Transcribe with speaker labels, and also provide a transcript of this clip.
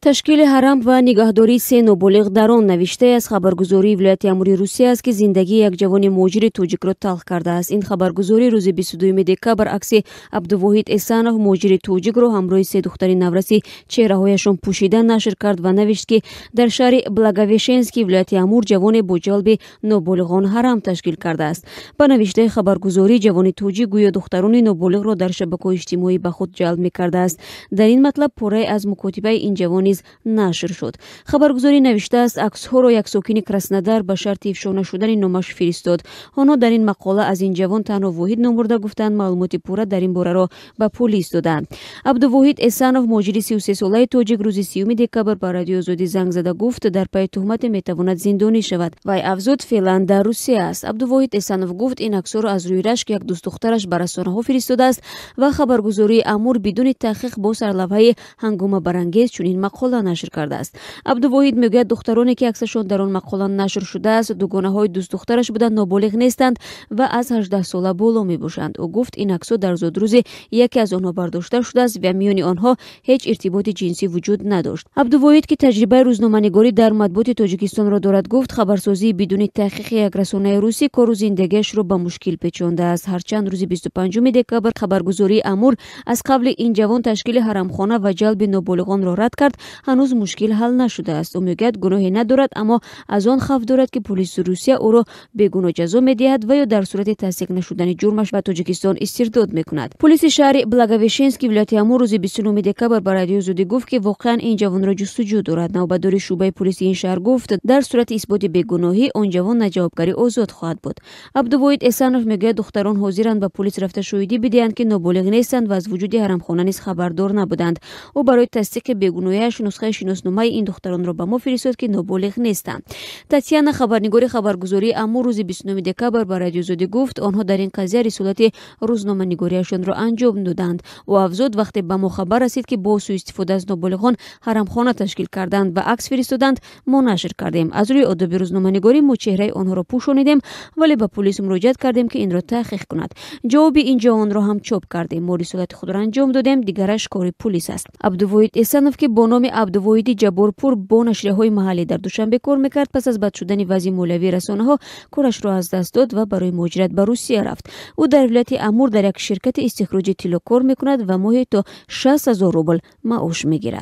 Speaker 1: Ташкили ҳарам ва нигаҳдории се ноболиғ дар он навиштае аз хабаргузории вилояти Амури Русия аст, ки зиндагии як ҷавони муҳоҷири тоҷикро талх кардааст. Ин хабаргузорӣ рӯзи 22 декабр акси Абдувоҳид Эсанов, муҳоҷири тоҷикро ҳамроҳи се духтари навраси чеҳраҳояшон пӯшида нашр кард ва навишт, ки дар шаҳри Благовещенский вилояти Амур ҷавоне бо ҷалби ноболиғон ҳарам ташкил кардааст. Ба навиштаи хабаргузорӣ, ҷавони тоҷик гӯё духтарони ноболиғро дар шабакаҳои иҷтимоӣ ба худ ҷалб мекардааст. Дар ин матлаб порае аз мукотибаи ин ҷавон низ нашр шуд. Хабаргузорӣ навиштааст, аксҳоро як сокини Краснодар ба шарти ифшо нашудани номаш фиристод. Онҳо дар ин мақола аз ин ҷавон танҳо Воҳид ном бурда, гуфтанд, маълумоти пурра дар ин бораро ба полис доданд. Абдувоҳид Эсанов, муҳоҷири 33-солаи тоҷик, рӯзи 30 декабр ба Радиои Озодӣ занг зада гуфт, дар пайи туҳмате метавонад зиндонӣ шавад. Вай афзуд, феълан дар Русия аст. Абдувоҳид Эсанов гуфт, ин аксҳоро аз рӯи рашк як дӯстдухтараш ба расонаҳо фиристодааст ва хабаргузории Амур бидуни таҳқиқ бо сарлавҳаи ҳангомабарангез чунин мақола нашр кардааст. Абдувоҳид мегӯяд, духтароне ки аксашон дар он мақола нашр шудааст, дугонаҳои дӯстдухтараш буда, ноболиғ нестанд ва аз 18 сола боло мебошанд. Ӯ гуфт, ин аксҳо дар зодрӯзи яке аз онҳо бардошта шудааст ва миёни онҳо ҳеҷ иртиботи ҷинсӣ вуҷуд надошт. Абдувоҳид, ки таҷрибаи рӯзноманигорӣ дар матбуоти Тоҷикистонро дорад, гуфт, хабарсозии бидуни таҳқиқи як расонаи русӣ кору зиндагиашро ба мушкил печондааст. Ҳарчанд рӯзи 25 декабр хабаргузории Амур аз қавли ин ҷавон ташкили ҳарамхона ва ҷалби ноболиғонро рад кард, ҳанӯз мушкил ҳал нашудааст. Ӯ мегӯяд, гуноҳе надорад, аммо аз он хавф дорад, ки полиси Русия ӯро бегуноҳ ҷазо медиҳад ва ё дар сурати тасдиқ нашудани ҷурмаш ба Тоҷикистон истирдод мекунад. Полиси шаҳри Благовещенский вилояти Амур рӯзи 29 декабр ба Радиои Озодӣ гуфт, ки воқеан ин ҷавонро ҷустуҷӯ дорад. Навбатдори шӯъбаи полиси ин шаҳр гуфт, дар сурати исботи бегуноҳӣ он ҷавон на ҷавобгарӣ озод хоҳад буд. Абдувоҳид Эсанов мегӯяд, духтарон ҳозиранд ба полис рафта шоҳидӣ бидиҳанд, ки ноболиғ нестанд ва аз вуҷуди ҳарамхона низ хабардор набуданд. Ӯ барои тасдиқи бегуноҳиаш нусхаи шиносномаи ин духтаронро ба мо фиристод, ки ноболиғ нестанд. Татьяна, хабарнигори хабаргузории Амур, рӯзи 29 декабр ба Радиои Озодӣ гуфт, онҳо дар ин қазия рисолати рӯзноманигориашонро анҷом доданд. Ӯ афзуд, вақте ба мо хабар расид, ки бо сӯистифода аз ноболиғон ҳарамхона ташкил карданд ва акс фиристоданд, мо нашр кардем. Аз рӯи одоби рӯзноманигорӣ мо чеҳраи онҳоро пӯшонидем, вале ба полис муроҷиат кардем, ки инро таҳқиқ кунад. Ҷавоби ин ҷавонро ҳам чоп кардем. Мо рисолати худро анҷом додем, дигараш кори пулис аст. Абдувоҳид Эсанов, ки бо номи Абдувоҳиди Ҷабборпур бо нашрияҳои маҳаллӣ дар Душанбе кор мекард, пас аз бад шудани вазъи молиявии расонаҳо корашро аз даст дод ва барои муҳоҷират ба Русия рафт. Ӯ дар вилояти Амур дар як ширкати истихроҷи тилло кор мекунад ва моҳе то 60 000 рубл маош мегирад.